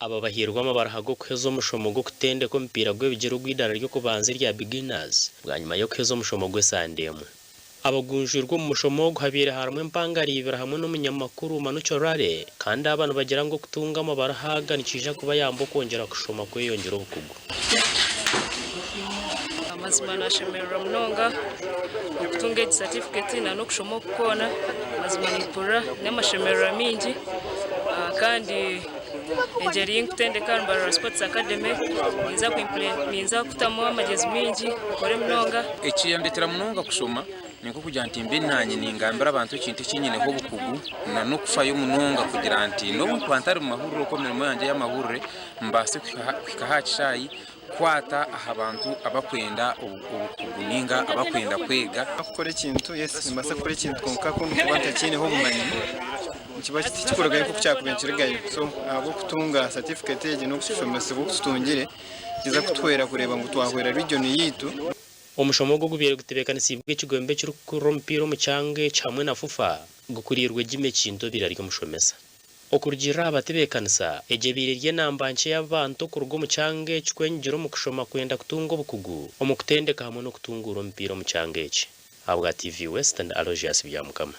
Aba bahairwe amabaruha g'okuheza omushomo gw'okutendeka omupiira gw'ebigyere ogw'eidaara ry'okubanza erya Beginners bwanyima y'okuheza omushomo gw'esande emwe. Abagunjwirwe omu mushomo ogu habaire harimu empangariibira hamwe n'omunyamakuru Manucho Rale kandi aba nibagira ngu okutunga amabaruha aga nikiija kubayamba okwongyera kushoma kweyongyera obukugu. Amazima nashemererwa munonga okutunga egi satifiketi na n'okushoma oku kwona mazima nimpurira n'amashemererwa mingi kandi engyeri ei nkutendeka Mbarara Sports Academy ninza kutamu amagyezi mingi nkore munonga. Ekiyandetera munonga kushoma Ni nk'okugira nti mbe naanye ningambira abantu ekintu eki nyineho obukugu na n'okufayo munonga kugira nti n'obu nkuba ntari mu mahurire okwo emirimo yangye ey'amahurire mbaase kuhika aha kishaayi kukwata aha bantu abakwenda obukugu ninga abakwenda kwega. Kukora ekintu, yes nimbaasa kukora ekintu kwonka ku ndikuba ntakiineho obumanyi nikiba tikikurugayo nk'oku kyakubaire nikirugayo so ahabw'okutunga certificate egi n'okushomesibwa oku tutungire nikiza kutuhwera kureeba ngu twahwera region yaitu. Omushomo ogu ogubaire gutebeekanisiibwe ekigombe ekirikukurira omupiira omu kyanga eki hamwe na FUFA gukuriirwe Jimmy Kintu obaire ari omushomesa. Okurugiirira aha batebeekanisa, egi ebaire eri enamba nkye y'abantu okuruga omu kyanga eki kwenyugira omu kushoma kwenda kutunga obukugu omu kutendeka hamwe n'okutunguura omupiira omu kyanga eki. Ahabwa TV West ndi Aloysius Byamukama.